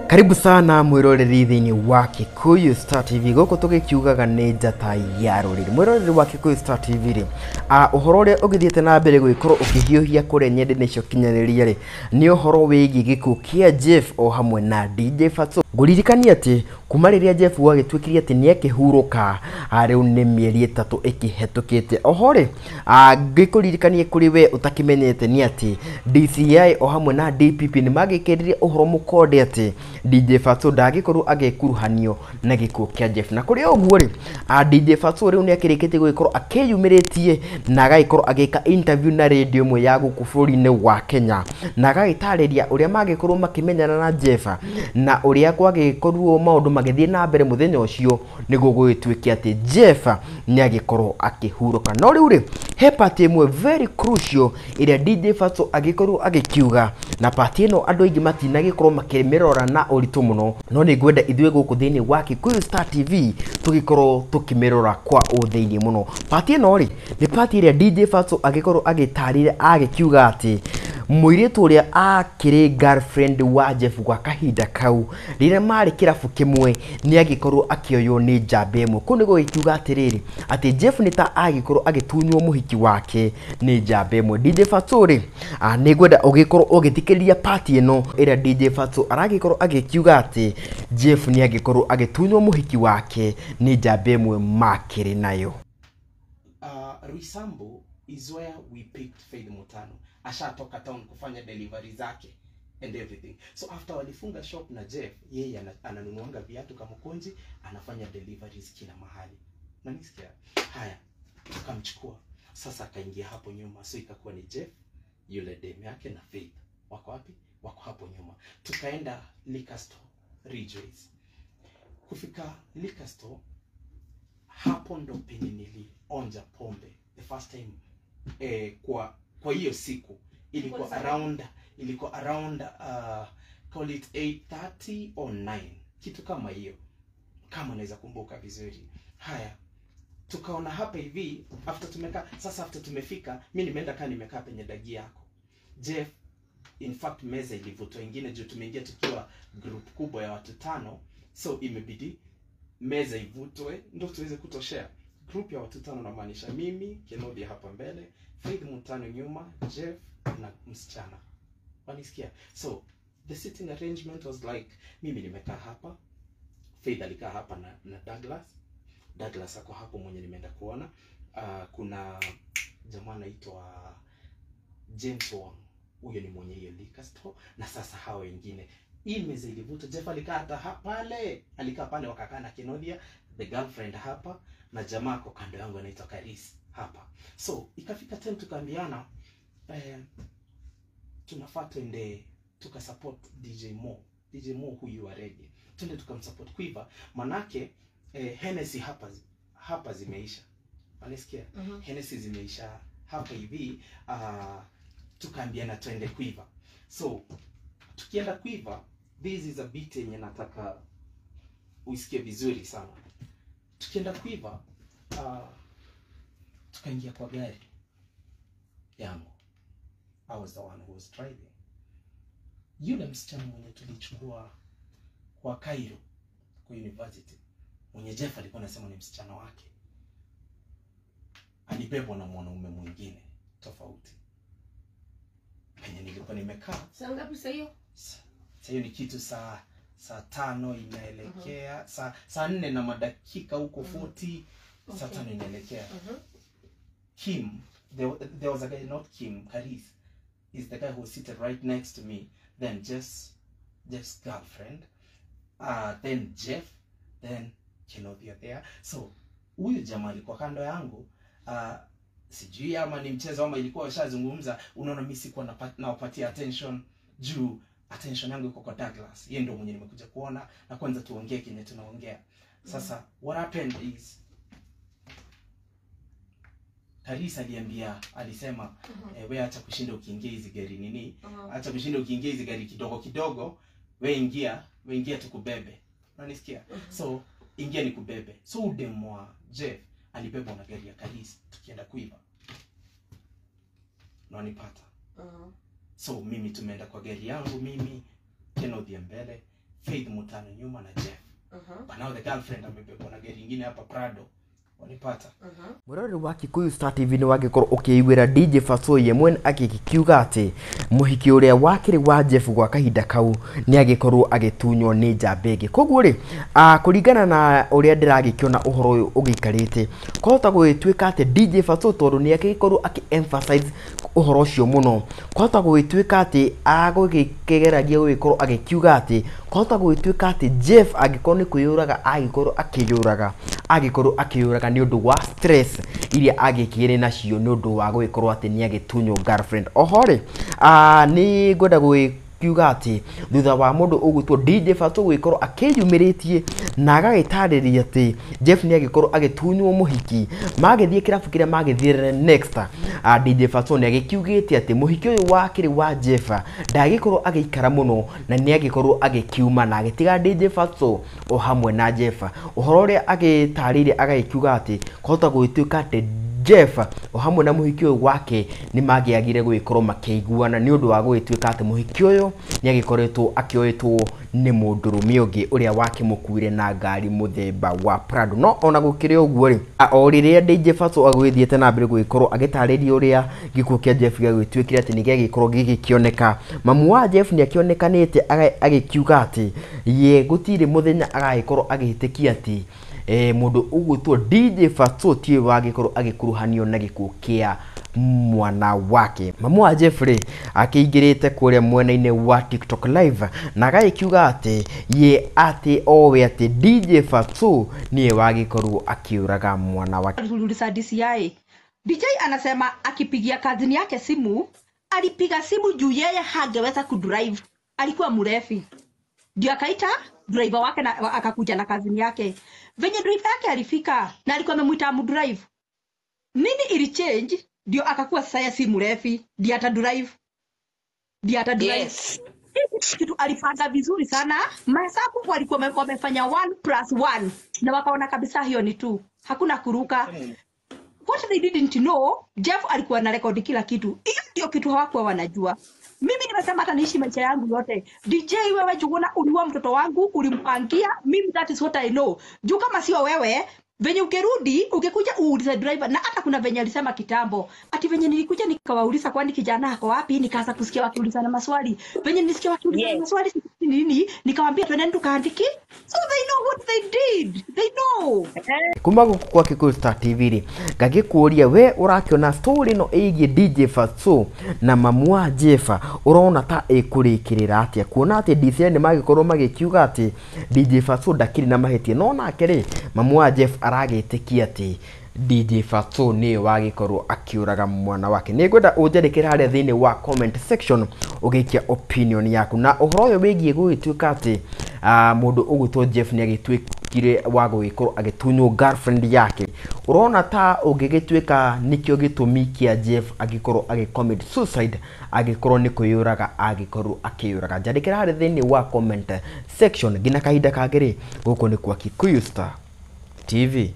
Karibu sana mwiroreri thiini wa Kikuyu Star TV. Guku tugikiugaga ni njata ya ruriri. Mwiroreri wa Kikuyu Star TV ri, uhoro uria ugithiete na mbere gwikorwo ukihiuhia kuria nyenda-ini cia ukinyaniria ri, ni uhoro wigie gikuo kia Jeff o hamwe na DJ Fatxo. Nguririkania ati kuma riria Jeff gwagituikirie ati ni akihuruka, riu ni mieri 3 ikihetukite. Oho ri, ngikuririkanie kuri we utakimenyete ni ati DCI o hamwe na DPP ni magikiririe uhoro mukonde ati DJ Fatxo ndagikorwo agikuruhanio na gikuo kia Jeff. Na kuri uguo ri, DJ Fatxo riu ni akirikitie gugikorwo akiyumiritie na agagikorwo agika interview na radio imwe ya guku bũrũri-inĩ wa Kenya, na agagĩtarĩria ũrĩa magĩkorwo makĩmenyana na Jeff na ũrĩa kwagĩkorwo maũndũ magĩthiĩ na mbere mũthenya ũcio nĩguo gũgĩtuĩke atĩ Jeff nĩ agĩkorwo akĩhurũka. No rĩu rĩ, he part ĩmwe very crucial ĩrĩa DJ Fatxo agĩkorwo agĩkiuga, na part ĩno andũ aingĩ matinagĩkorwo makĩmĩrora na ũritũ mũno, no nĩ ngwenda ithuĩ gũkũ thĩinĩ wa Kikuyu Star TV tũgĩkorwo tũkĩmĩrora kwa ũthĩinĩ mũno. Part ĩno rĩ, nĩ part ĩrĩa DJ Fatxo agĩkorwo agĩtarĩria agĩkiuga atĩ mũirĩtu ũrĩa akĩrĩ girlfriend wa Jeff gwa kahinda kau rĩrĩa marĩ kĩrabu kĩmwe nĩ agĩkorwo akĩoywo nĩ njamba ĩmwe. Kũu nĩ gũgĩkiuga atĩrĩrĩ, atĩ Jeff nĩ ta agĩkorwo agĩtunywo mũhiki wake nĩ njamba ĩmwe. DJ Fatxo rĩ, nĩ ngwenda ũgĩkorwo ũgĩthikĩrĩria part ĩno ĩrĩa DJ Fatxo aragĩkorwo agĩkiuga atĩ Jeff nĩ agĩkorwo agĩtunywo mũhiki wake nĩ njamba ĩmwe makĩrĩ nayo. Roysambu is where we picked Faith Mutano. Ashatoka town kufanya delivery zake and everything. So after walifunga shop na Jeff, yeye ananunuanga viatu kama konji, anafanya deliveries kila mahali. Unanisikia? Haya, tukamchukua. Sasa akaingia hapo nyuma. So ikakuwa ni Jeff, yule dem yake na Faith. Wako wapi? Wako hapo nyuma. Tukaenda liquor store, Rejoice. Kufika liquor store, hapo ndo penye nilionja pombe the first time. Kwa hiyo siku ilikuwa around call it 8:30 or 9, kitu kama hiyo, kama naweza kumbuka vizuri. Haya, tukaona hapa hivi after tumeka, sasa after tumefika, mimi nimeenda kaa nimekaa penye dagi yako Jeff. In fact meza ilivutwa ingine juu tumeingia tukiwa group kubwa ya watu 5, so imebidi meza ivutwe ndio tuweze kutoshea. Group ya watu 5 namaanisha mimi, Kenobi hapa mbele, Faith Mutano nyuma, Jeff na msichana. Wanisikia? So the sitting arrangement was like mimi nimekaa hapa, Faith alikaa hapa na Douglas. Douglas ako hapo mwenye nimeenda kuona. Kuna jamaa anaitwa James Wong, huyo ni mwenye hiyo liquor store, na sasa hao wengine. Hii meza ilivuta, Jeff alikaa hata pale, alikaa pale wakakaa na Kenodia, the girlfriend hapa, na jamaa ako kando yangu anaitwa Karis hapa. So ikafika time tukaambiana, tunafaa twende tukasupport DJ Mo. DJ Mo huyu wa reggae. Twende tukamsupport Quiver, manake Hennessy hapa zimeisha. Unasikia? Hennessy zimeisha hapa hivi, tukaambiana twende Quiver. So tukienda Quiver, this is a beat yenye nataka uisikie vizuri sana. Tukienda Quiver, tukaingia kwa gari yangu. I was the one who was driving. Yule msichana mwenye tulichukua kwa Cairo, kwa university, mwenye Jeff alikuwa anasema ni msichana wake, alibebwa na mwanaume mwingine tofauti. Penye nilikuwa nimekaa. Saa ngapi saa hiyo? Saa hiyo ni kitu saa 5 inaelekea, saa 4 na madakika huko 40, saa 5 inaelekea. Kim, there was a guy, not Kim, Karis, is the guy who was seated right next to me. Then Jeff's girlfriend, then Jeff, then Kenodia there. So huyu jamaa alikuwa kando yangu, sijui ama ni mchezo ama ilikuwa washazungumza. Unaona mimi sikuwa nawapatia attention juu attention yangu iko kwa Douglas. Yeye ndio mwenye nimekuja kuona na kwanza tuongee kile tunaongea. Sasa what happened is Karisa aliambia, alisema wewe acha kushinda ukiingia hizi gari nini? Acha kushinda ukiingia hizi gari kidogo kidogo, wewe ingia tukubebe. Unanisikia? So ingia nikubebe. So udem wa Jeff alibebwa na gari ya Karisa tukienda Quiver. Unanipata? So mimi tumeenda kwa gari yangu mimi, Kenodia mbele, Faith Mutano nyuma na Jeff. But now the girlfriend amebebwa na gari ingine hapa Prado. Wanipata. Mwĩroreri wa Kikuyu Star TV nĩ wagĩkorwo ũkĩiguĩra DJ Fatxo ye mwene agĩkiuga atĩ mũhiki ũrĩa wakĩrĩ wa Jeff gwa kahinda kau nĩ agĩkorwo agĩtunywo nĩ njamba ĩngĩ. Koguo rĩ, kũringana na ũrĩa ndĩragĩkĩona ũhoro ũyũ ũgĩikarĩte, kwahota gũgĩtuĩka atĩ DJ Fatxo tondũ nĩ agĩkorwo akĩ emphasize ũhoro ũcio mũno, kwahota gũgĩtuĩka atĩ agũgĩkĩgeragia gũgĩkorwo agĩkiuga atĩ kwahota gũgĩtuĩka atĩ Jeff angĩkorwo nĩ kwĩyũraga agĩkorwo akĩyũraga, agĩkorwo akĩyũraga nĩ ũndũ wa stress iria agĩkĩrĩ nacio nĩ ũndũ wa gũgĩkorwo atĩ nĩ agĩtunywo girlfriend. Oho rĩ, nĩ ngwenda gũgĩkiuga atĩ thutha wa mũndũ ũgwĩtwo DJ Fatxo gũgĩkorwo akĩyumĩrĩtie na agagĩtarĩria atĩ Jeff nĩ agĩkorwo agĩtunywo mũhiki, magĩthiĩ kĩrabu kĩrĩa magĩthiĩre next, DJ Fatxo nĩ agĩkiugĩte atĩ mũhiki ũyũ wakĩrĩ wa Jeff ndagĩkorwo agĩikara mũno na nĩ agĩkorwo agĩkiuma na agĩtiga DJ Fatxo o hamwe na Jeff. Ũhoro ũrĩa agĩtarĩirie agagĩkiuga atĩ kwahota gũgĩtuĩka atĩ Jeff o hamwe na mũhiki ũyũ wake nĩ mangĩagire gũgĩkorwo makĩiguana nĩ ũndũ wa gũgĩtuĩka atĩ mũhiki ũyũ nĩ agĩkoretwo akĩoetwo nĩ mũndũrũme ũngĩ ũrĩa wakĩmũkuire na ngari mũthemba wa Prado. No ona gũkĩrĩ ũguo rĩ, o rĩrĩa DJ Fatxo agũgĩthiĩte na mbere gũgĩkorwo agĩtarĩria ũrĩa gĩkuũ kĩa Jeff gĩagĩtuĩkire atĩ nĩ gĩagĩkorwo gĩgĩkĩoneka, mamu wa Jeff nĩ akĩonekanĩte agĩkiuga atĩ ye gũtirĩ mũthenya agagĩkorwo agĩtĩkia atĩ mũndũ ũgwĩtwo DJ Fatxo tiwe wagĩkorwo agĩkuruhanio na gĩkuũ kĩa mwana wake. Mamu wa Jeff rĩ, akĩingĩrĩte kũrĩa mwena-inĩ wa TikTok live na agagĩkiuga atĩ ye atĩ owe atĩ DJ Fatxo niwe wagĩkorwo akĩũraga mwana wake. Tuliuliza DCI. DJ anasema akipigia kazini yake simu, alipiga simu juu yeye hangeweza kudrive. Alikuwa mrefi. Ndio akaita driver wake na akakuja na kazini yake. Venye driver yake alifika na alikuwa amemuita amdrive. Nini ili change? Ndio akakuwa sasa si mrefi, ndio ata drive. Ndio ata drive. Yes. Kitu alipanga vizuri sana. Mahesabu walikuwa wamefanya 1 + 1 na wakaona kabisa hiyo ni 2. Hakuna kuruka. What they didn't know, Jeff alikuwa na rekodi kila kitu. Hiyo ndio kitu hawakuwa wanajua. Mimi nimesema hata niishi maisha yangu yote. DJ wewe Njuguna uliua mtoto wangu, ulimpangia, mimi that is what I know. Juu kama sio wewe, venye ukirudi, ukikuja uulize driver, na hata kuna venye alisema kitambo, ati venye nilikuja nikawauliza kwani kijana ako wapi, nikaanza kusikia wakiulizana maswali. Venye nilisikia wakiulizana maswali nini, nikawaambia twendeni tukaandiki. So they know what they did. They know. Kuma gũkũ kwa Kikuyu Star TV rĩ, ngagĩkũria we ũrakĩona story ĩno ĩgiĩ DJ Fatxo na mamu wa Jeff ũrona ta ĩkũrĩkĩrĩra atĩa, kuona atĩ DCI nĩ magĩkorwo magĩkiuga atĩ DJ Fatxo ndakĩrĩ na mahĩtia, no nake rĩ mamu wa Jeff aragĩtĩkia atĩ DJ Fatxo nĩwe wagĩkorwo akĩũraga mwana wake. Nĩ ngwenda ũnjandĩkĩre harĩa thĩinĩ wa comment section ũgĩikia opinion yaku na ũhoro ũyũ wĩgiĩ gũgĩtuĩka atĩ mũndũ ũgwĩtwo Jeff nĩ agĩtuĩkire wa gũgĩkorwo agĩtunywo girlfriend yake. Ũrona ta ũngĩgĩtuĩka nĩkĩo gĩtũmi kĩa Jeff agĩkorwo agĩ commit suicide, agĩkorwo nĩ kwĩyũraga agĩkorwo akĩyũraga. Njandĩkĩra harĩa thĩinĩ wa comment section. Nginya kahinda kangĩ rĩ, gũkũ nĩ kwa Kikuyu Star TV.